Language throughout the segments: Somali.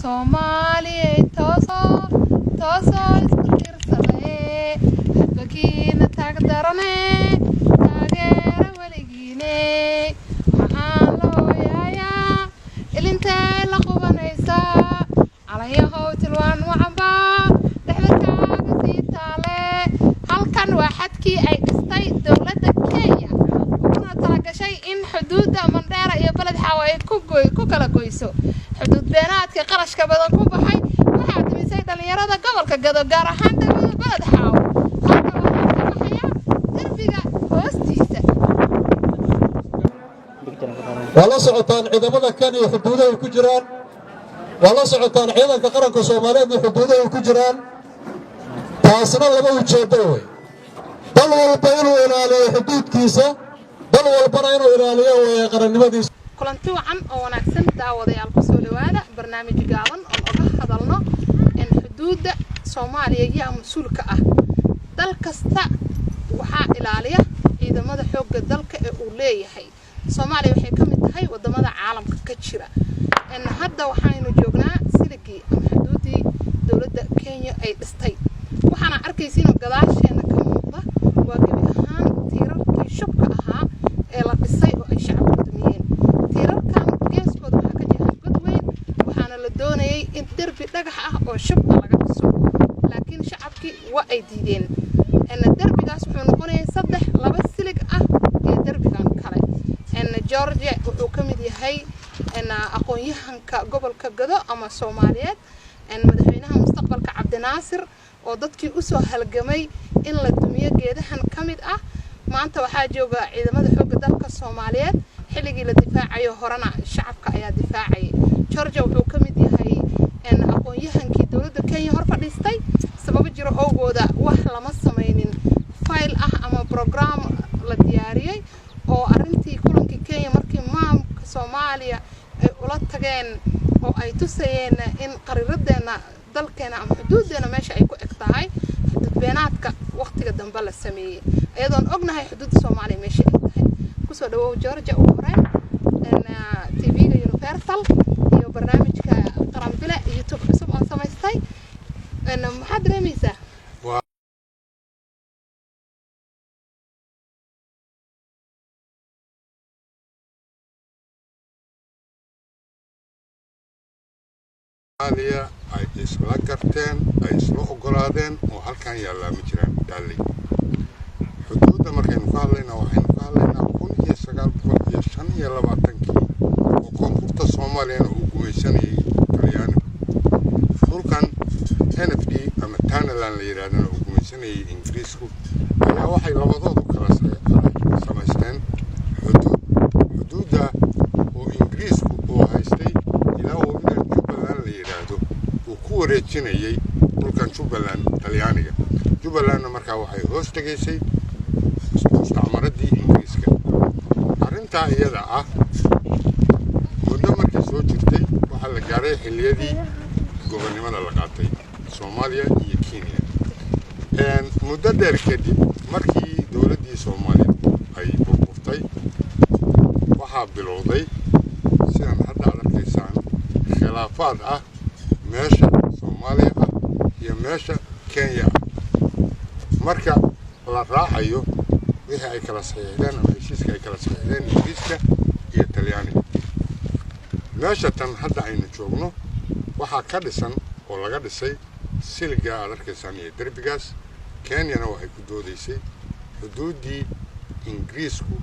Soomaaliyay, toosoo toosoo, isku tiirsadee, hadbakiina taag darane, taageera weligiine. Waxaan la ooyaayaa, ilintee la qubanaysaa, calayahow tilwaan wacanbaa dhexda kaaga sii taale. Halkan waa xadkii ay dhistay dowladda Kenya, uguna talagashay in xuduudda Mandheera iyo Beled Xaawo ay ku kala goyso. Xuduud beenaadka qarashka badan ku baxay waxaa dumisay dhallinyarada gobolka Gado, gaar ahaan degmada Beled Xaawo. Halka waxaa ka baxaya derbiga hoostiisa. Waa la socotaan ciidamada Kenya xuduudahay ku jiraan, waa la socotaan ciidanka qaranka Soomaaliyeedna xuduudahay ku jiraan. Taasna laba ujeeddo wey: dal walba inuu ilaaliyo xuduudkiisa, dal walbana inuu ilaaliyo weeye qarannimadiisa. Kulanti wacan oo wanaagsan, daawadayaal. Kusoo dhawaada barnaamij gaaban oon oga hadalno in xuduudda Soomaaliya yaa mas-uulka ah. Dal kasta waxaa ilaaliya ciidamada xoogga dalka ee uu leeyahay. Soomaaliya waxay ka mid tahay wadamada caalamka ka jira. Hadda waxaynu joognaa siligii ama xuduuddii dowladda Kenya ay dhistay. Waxaana arkaysiinoo gadaasheena ka muuqda waa gebi ahaan tiirarkii shubka ahaa ee la dhisay oo ay shacabku dumiyeen. Tiirarkan geeskooda waxaa ka jeexan god weyn, waxaana la doonayay in derbi dhagax ah oo shub ah laga dhiso, laakiin shacabkii waa ay diideen. Derbigaas wuxuu noqonayay saddex, laba silig ah iyo derbigan kale. Georgia wuxuu ka mid yahay aqoon-yahanka gobolka Gado ama Soomaaliyeed, madaxweynaha mustaqbalka Cabdinaasir, oo dadkii usoo halgamay in la dumiyo geedahan ka mid ah. Maanta waxaa jooga ciidamada xoogga dalka Soomaaliyeed. Xilligii la difaacayo horena shacabka ayaa difaacayay. Georgia wuxuu ka mid yahay aqoon-yahankii dowladda Kenya hor fadhiistay. Sababo jiro owgooda wax lama samaynin fayl ah ama program la diyaariyey oo arrintii kulankii Kenya markii maamulka Soomaaliya ay ula tageen oo ay tusayeen in qariiradeenna dalkeena ama xuduuddeena meesha ay ku eg tahay. Xuduud beenaadka waqtiga dambe la sameeyey, iyadoon ognahay xuduudda Soomaaliya meesha ay tahay. Kusoo dhawow, Georgia, ugu horeyn TV-ga Universal iyo barnaamijka Qaranbile, YouTube cusub oon samaystay. Maxaad dareemaysaa? Soomaaliya ay isla garteen, ay isla ogolaadeen oo halkan yaallaa ma jiraan daalley. Xuduudda markaynu ka hadlaynaa, waxaynu ka hadlaynaa 1925-kii oo koonfurta Soomaaliyana uu gumaysanayay Talyaanigu, dhulkan NFD ama Tanaland la yidhahdana uu gumaysanayay Ingiriisku, ayaa waxay labadoodu kala samaysteen xuduud. Xuduudda oo Ingiriisku uu haystay ilaa webigan Jubbaland la yidhaahdo, uu ku wareejinayay dhulkan Jubbaland Talyaaniga. Jubbalandna markaa waxay hoos tegaysay mustacmaradii Ingiriiska. Arrintaa iyada ah muddo markay soo jirtay, waxaa la gaaray xilliyadii gobonnimada la qaatay Soomaaliya iyo Kenya. Muddo dheer kadib, markii dowladdii Soomaaliya ay burburtay, waxaa bilowday, sidan hadda aad arkaysaan, khilaafaad ah meesha Soomaaliya ah iyo meesha Kenya ah, marka la raacayo wixii ay kala saxiixdeen ama heshiiska ay kala saxiixdeen Ingiriiska iyo Talyaaniga. Meesha tan hadda aynu joogno waxaa ka dhisan oo laga dhisay siligaa aad arkaysaan iyo derbigaas. Kenyana waxay ku doodaysay xuduuddii Ingiriisku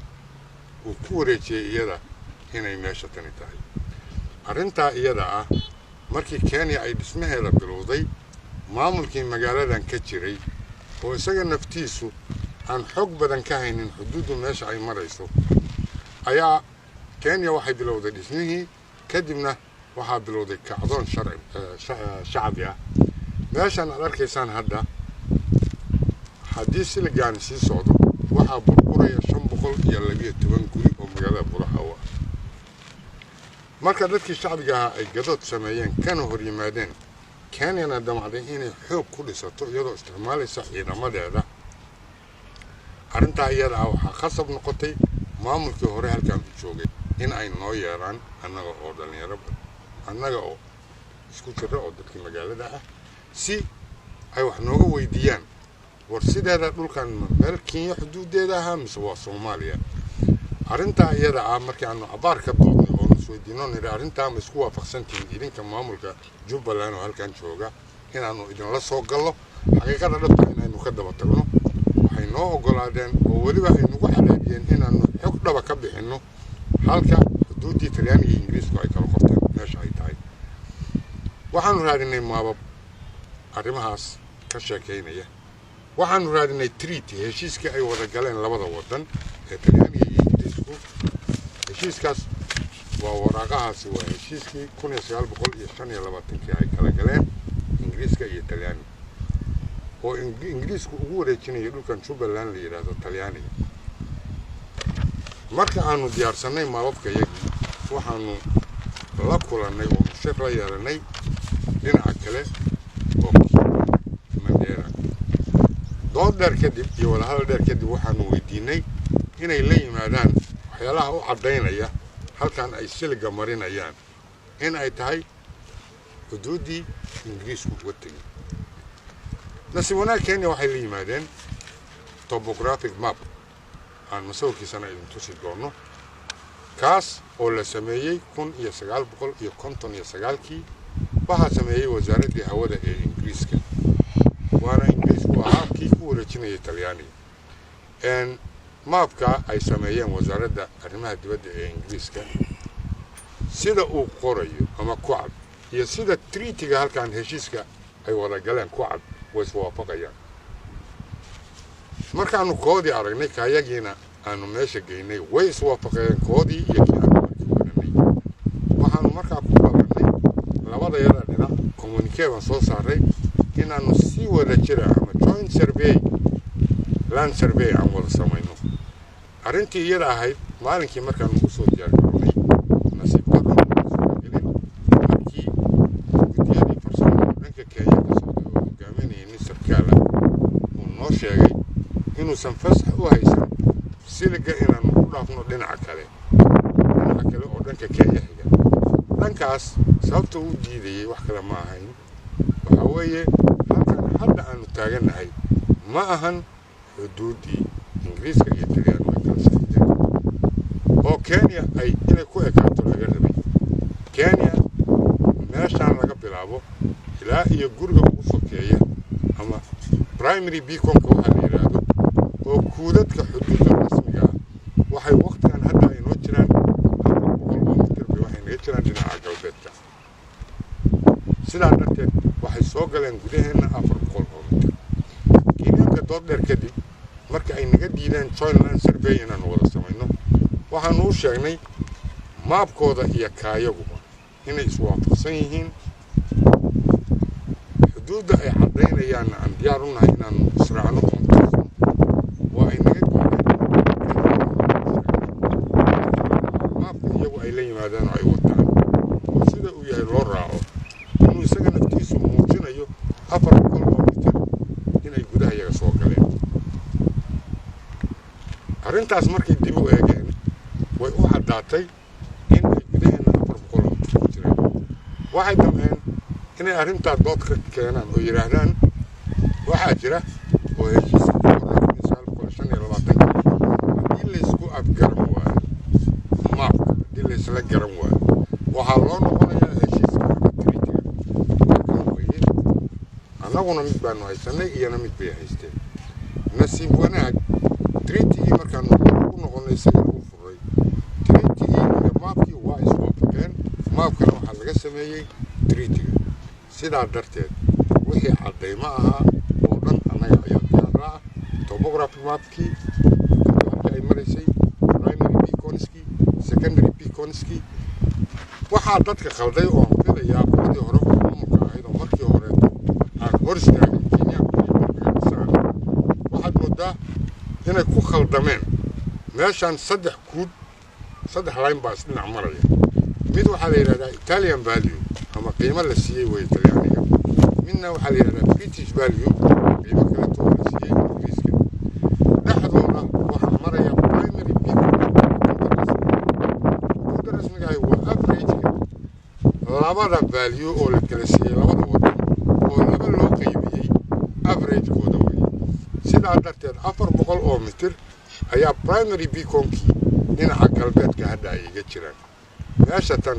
uu ku wareejiyey iyada inay meesha tani tahay. Arrintaa iyada ah, markii Kenya ay dhismaheeda bilowday, maamulkii magaaladan ka jiray oo isaga naftiisu aan xog badan ka haynin xuduuddu meesha ay marayso, ayaa Kenya waxay bilowday dhismihii. Kadibna waxaa bilowday kacdoon sharci shacbi ah. Meeshan aad arkaysaan hadda, haddii siligaani sii socdo, waxaa burburaya 512 guri oo magaalada Buulaxaawo ah. Marka dadkii shacbiga ahaa ay gadood sameeyeen kana hor yimaadeen, Kenyana damacday inay xoog ku dhisato iyadoo isticmaalaysa ciidamadeeda, arrintaa iyada ah waxaa khasab noqotay maamulkii hore halkan u joogay in ay noo yeeraan annaga oo dhallinyaro, annaga oo Isku jira oo dadkii magaalada ah, si ay wax nooga weydiiyaan: war, sideeda dhulkan ma meel Kenya xuduudeeda ahaa mise waa Soomaaliya? Arrintaa iyada ah markii aanu cabaar ka doodnay oonu isweydiino, nidhi: "Arrintaa ma isku waafaqsantihiin idinka maamulka Jubbaland oo halkan jooga inaanu idinla soo gallo xaqiiqada dhabta inaynu ka daba tagno?" Waxay noo ogolaadeen oo weliba ay nagu cadaadiyeen inaanu xog dhaba ka bixinno halka xuduuddii Talyaaniga iyo Ingiriisku ay kala qorteen meesha ay tahay. Waxaanu raadinay maabab arrimahaas ka sheekaynaya. Waxaanu raadinay treaty, heshiiskii ay wada galeen labada waddan ee Talyaaniga iyo Ingiriisku. Heshiiskaas waa waraaqahaasi, waa heshiiskii 1925-kii ay kala galeen Ingiriiska iyo Talyaaniga, oo Ingiriisku ugu wareejinaya dhulkan Jubbaland la yidhaahdo Talyaaniga. Marka aanu diyaarsanay maababka yagii, waxaanu la kulannay oo shir la yeelanay dhinaca kale oo Mandera. Dood dheer kadib iyo wadahadal dheer kadib, waxaanu weydiinay inay la yimaadaan waxyaalaha u caddaynaya halkan ay siliga marinayaan in ay tahay xuduuddii Ingiriisku uga tegey. Nasiib wanaag, Kenya waxay la yimaadeen topographic map aan masawirkiisana idin tusi doono, kaas oo la sameeyey 1959-kii. Waxaa sameeyey wasaaraddii hawada ee Ingiriiska, waana Ingiriisku ahaa kii ku wareejinayay Talyaaniga. Maabka ay sameeyeen wasaaradda arrimaha dibadda ee Ingiriiska, sida uu qorayo ama ku cad iyo sida treaty-ga halkan heshiiska ay wada galeen ku cad, way iswaafaqayaan. Markaanu koodii aragnay, kaayagiina aanu meesha geynay, way iswaafaqeen koodii iyo kii aanu markii wadanay. Waxaanu markaa ku balannay labadayada dhinac, communique baan soo saaray, inaanu si wada jira ama joint survey, land survey aan wada samayno. Arrintii iyada ahayd maalinkii markaanu usoo diyaargarownay, nasiib darro uma suuragelin. Markii guddiyadii farsamada dhanka Kenya ka socday oo hogaaminayay nin sarkaal ah uu noo sheegay inuusan fasax u haysan siliga inaanu ku dhaafno dhinaca kale oo dhanka Kenya xiga. Dhankaas sababta uu diidayey wax kale ma ahayn, waxaa weeye halkan hadda aanu taagannahay ma ahan xuduuddii Ingiriiska iyo Talyaanigu ay kala saxiixdeen oo Kenya ay inay ku ekaato laga rabay. Kenya meeshaan laga bilaabo ilaa iyo guriga ugu sokeeya ama primary beacon-ka waxaa la yidhaahdo oo kuudadka xuduudda rasmiga ah, waxay waqtigan hadda ay noo jiraan 400 oo mitir bay waxay naga jiraan dhinaca galbeedka. Sidaa darteed waxay soo galeen gudaheenna 400 oo mitir. Kenyaanka dood dheer kadib, marka ay naga diideen joint land survey inaanu wada samayno, waxaanu u sheegnay maabkooda iyo kaayaguba inay iswaafaqsan yihiin, xuduudda ay caddaynayaanna aan diyaar u nahay inaanu israacno oon toosno. Waa ay naga diideen. Maabka iyagu ay la yimaadaan oo ay wataan oo sida uu yahay loo raaco, inuu isaga naftiisu muujinayo 400 oo mitir inay gudaha iyaga soo galeen. Arrintaas markay dib u eegeen, way u caddaatay in ay gudaheenna 400 oo mitir ku jiraan. Waxay damceen inay arrintaa dood ka keenaan oo yidhaahdaan waxaa jira oo heshiiska ku qornaa 1925-kii, haddii laysku afgaran waayo maabka, haddii laysla garan waayo, waxaa loo noqonayaa heshiiska ama treaty-ga. Kan weeye. Annaguna mid baanu haysanay, iyana mid bay haysteen. Nasiib wanaag, treaty-gii markaanu ku noqonnay, isaga lagu furay treaty-gii iyo maabkii waa iswaafaqeen. Maabkana waxaa laga sameeyey treaty-ga. Sidaa darteed wixii caddaymo ahaa oo dhan annaga ayaa diyaar ah: topography mapkii halkii ay maraysay, primary beacons-kii, secondary beacons-kii. Waxaa dadka khalday oo aan filayaa qoladii hore oo maamulka ahayd oo markii horeeto aan hor istaagin Kenyaanku iyo darbiga dhisaan, waxaad moodaa inay ku khaldameen. Meeshaan saddex kuud, saddex line baa isdhinac maraya. Mid waxaa la yidhahdaa Italian value ama qiimo la siiyey way Talyaaniga. Midna waxaa la yidhahdaa British value, qiimo kaleeto oo la siiyey Ingiriiska. Dhexdooda waxaa maraya primary beacon. Xuduudda rasmiga ahi waa average-ka labada Labada value oo la kala siiyey labada wadan oo laba loo qaybiyey averagekooda weeye. Sidaa darteed 400 oo mitir ayaa primary beaconkii dhinaca galbeedka hadda ay iga jiraan. Meesha tan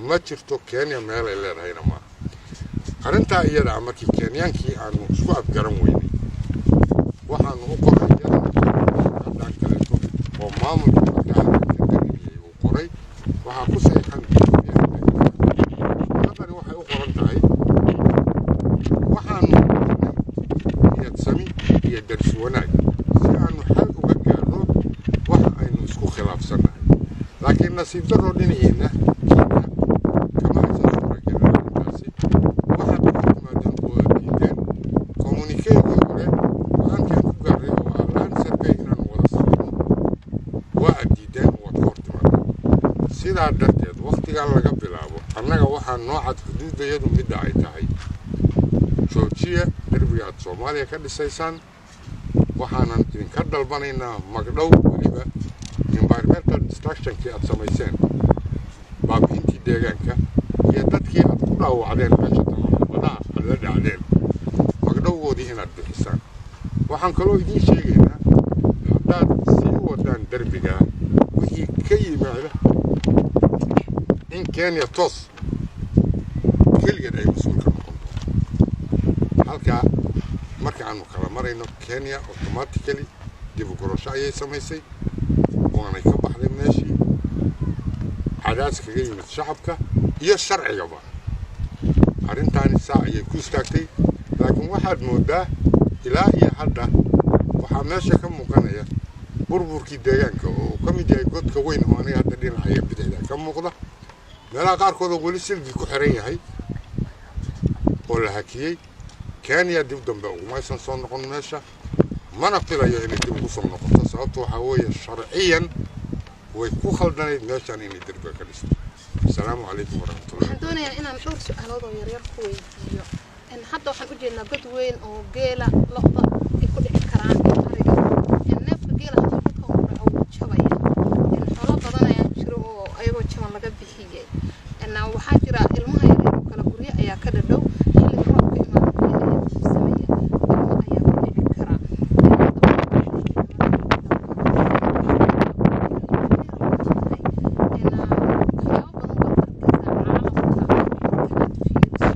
ma jirto Kenya meelay leedahayna maaha. Arrintaa iyada ah markii Kenyaankii aanu isku afgaran weynay, waxaanu u qoray haddaan kaleeto oo maamulka markaa halkan ka darinayay uu qoray. Waxaa ku saxiixan haddani, waxay u qoran tahay: waxaanu niyad sami iyo daris wanaag si aanu xal uga gaarno waxa aynu isku khilaafsannahay, laakiin nasiib darro dhinaciina Kenya kama aysan suuragelin arrintaasi. Waxaad ku timaadeen oo aad diideen communiquegii hore go-aankaan ku gaarray oo ah land survey inaanu wada samayno. Waa aad diideen oo waad ka hor timaadeen. Sidaa darteed wakhtigan laga bilaabo annaga waxaa noo cad xuduuddayadu midda ay tahay. Joojiya derbiga aad Soomaaliya ka dhisaysaan. Waxaanan idinka dalbanaynaa magdhow, weliba environmental destructionkii aad samayseen, baabi'intii deegaanka iyo dadkii aad ku dhaawacdeen meesha tamaxabadaha aad la dhacdeen, magdhowgoodii inaad bixisaan. Waxaan kaloo idiin sheegaynaa, haddaad sii wadaan derbigaa, wixii ka yimaada in Kenya toos keligeed ay mas-uul ka noqon doonto. Halkaa marka aanu kala marayno, Kenya automatically dib u gurasho ayay samaysay, waanay ka baxday meeshii, cadaas kaga yimid shacabka iyo sharcigaba. Arrintaani saa ayay ku istaagtay, laakiin waxaad moodaa ilaa iyo hadda waxaa meesha ka muuqanaya burburkii deegaanka oo uu ka mid yahay godka weyn oo aniga hadda dhinacaya bidixda ka muuqda, meelaha qaarkood oo weli silgii ku xiran yahay oo la hakiyey. Kenya dib dambe ugumaysan soo noqon meesha, mana filayo inay dib ugu soo noqoto. Sababta waxaa weeye, sharciyan way ku khaldanayd meeshan inay derbiga ka dhisto. Asalaamu calaykum waraxmatullahi. Waxaan doonayaa inaan dhowr su-aalood oo yaryar ku weydiiyo. Hadda waxaan ujeednaa god weyn oo geela, lo'da ay ku dhici karaan, ariga. Neefka geela haddii godkan ku dhaco, wuu jabaya. Xoolo badan ayaa jiro oo ayagoo jaban laga bixiyey. Waxaa jira ilmaha yaryar oo kale, guryo ayaa ka dhadhow. Xilliga roobka imaada, guryo ayaa buuxsamaya, ilmo ayaa ku dhici kara. Waxyaabo badan baad arkaysaa caalamka marka aad fiiriso,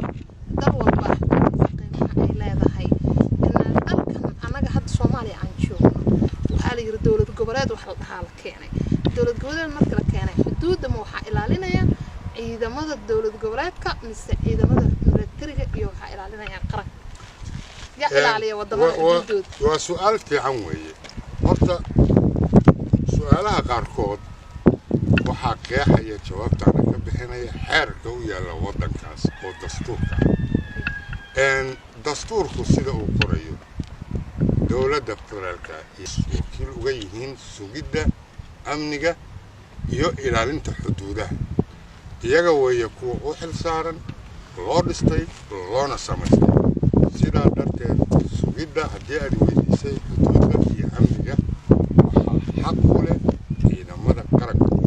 dal walba xuduudiisa qiimaha ay leedahay. Dalkan annaga hadda Soomaaliya aan joogno, waxaa la yiri dowlad goboleed wax la dhahaa la keenay. Dowlad goboleed marka la keenay, xuduudda ma waxaa ilaalinaya ciidamada dowlad goboleedka mise ciidamada militariga iyo waxaa ilaalinaya qaranka? Yaa ilaaliya wadamada xuduudooda? Waa su-aal fiican weeye. Horta su-aalaha qaarkood waxaa qeexaya, jawaabtaana ka bixinaya xeerka u yaalla waddankaas oo dastuurka ah. Dastuurku sida uu qorayo, dowladda federaalka wakiil uga yihiin sugidda amniga iyo ilaalinta xuduudaha. Iyaga weeye kuwa u xil saaran, loo dhistay, loona samaystay. Sidaa darteed sugidda haddii aad weydiisay xuduudda iyo amniga